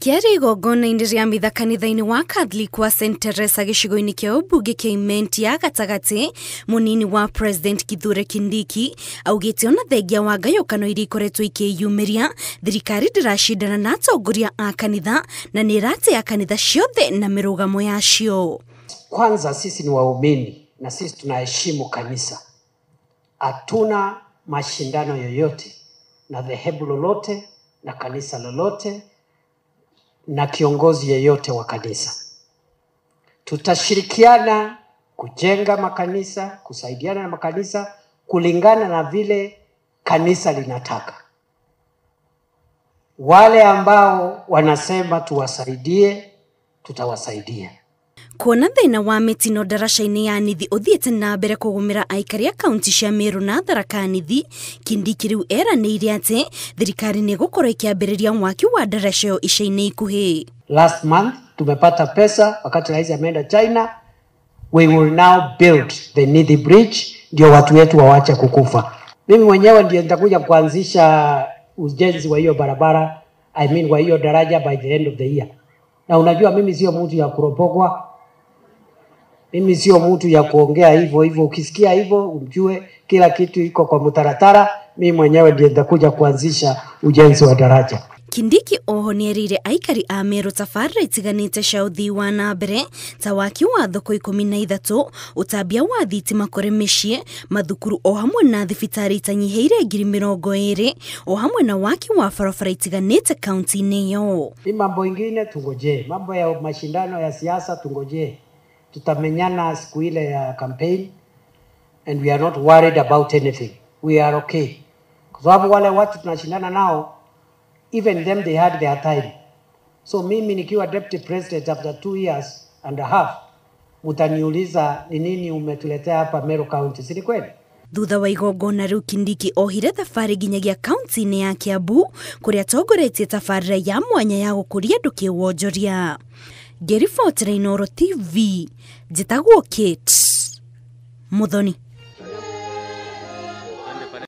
Akĩaria igongona-inĩ rĩa mitha kanitha-inĩ wa Catholic wa St Teresa gĩcigo-inĩ kĩa ũmbunge kĩa Imenti ya gatagatĩ, mũnini wa President Kithure Kindiki augĩte ona thengia wa ngayũkano iria ikoretwo ikĩyumĩria, thirikari ndĩracindana na atongoria a kanitha na nĩ ĩratĩa kanitha ciothe na mĩrũgamo yacio. Kwanza sisi ni waumini na sisi tunaheshimu kanisa. Hatuna mashindano yoyote na dhehebu lolote na kanisa lolote na kiongozi yeyote wa kanisa. Tutashirikiana kujenga makanisa, kusaidiana na makanisa kulingana na vile kanisa linataka. Wale ambao wanasema tuwasaidie, tutawasaidia. Kuona thĩna wa mĩtino ndaraca-inĩ ya Nithi ũthiĩte na mbere kũgũmĩra aikari a kaunti cia Meru na Tharaka Nithi, Kindiki rĩu eranĩire atĩ thirikari nĩ ĩgũkorwo ĩkĩambĩrĩria mwaki wa ndaraca ĩyo ica-inĩ ikuhĩ. Last month tumepata pesa wakati rais ameenda China. We will now build the Nithi Bridge ndio watu wetu wawache kukufa. Mimi mwenyewe ndiye nitakuja kuanzisha ujenzi wa hiyo barabara, I mean wa hiyo daraja by the end of the year. Na unajua mimi sio mtu ya kuropokwa. Mimi sio mtu ya kuongea hivyo hivyo. Ukisikia hivyo umjue kila kitu iko kwa mtaratara. Mimi mwenyewe ndiye nitakuja kuanzisha ujenzi wa daraja. Kindiki oho nĩerĩire aikari a Meru tabarĩra itiganĩte cia ũthii wa na mbere ta waki wa thoko 13, ũtambia wa thitima kũrĩ mĩciĩ, mathukuru o hamwe na thibitarĩ itanyihĩire 20,000 o hamwe na waki wa barabara itiganĩte kaunti-inĩ ĩyo. Ni mambo ingine tungojee, mambo ya mashindano ya siasa tungojee. Tutamenyana siku ile ya campaign and we are not worried about anything. We are okay. Kwa sababu wale watu tunashindana nao, even them they had their time. So mimi nikiwa deputy president after 2 years and a half, mutaniuliza ni nini umetuletea hapa Meru County, si ni kweli? Thutha wa igongona rĩu Kindiki ohire thabarĩ nginyagia kaunti-inĩ ya Kiambu kũrĩa atongoretie tabarĩra ya mwanya ya gũkũria andũ kĩwonjoria. Ngĩribotera Inooro TV, njĩtagwo Kate Muthoni.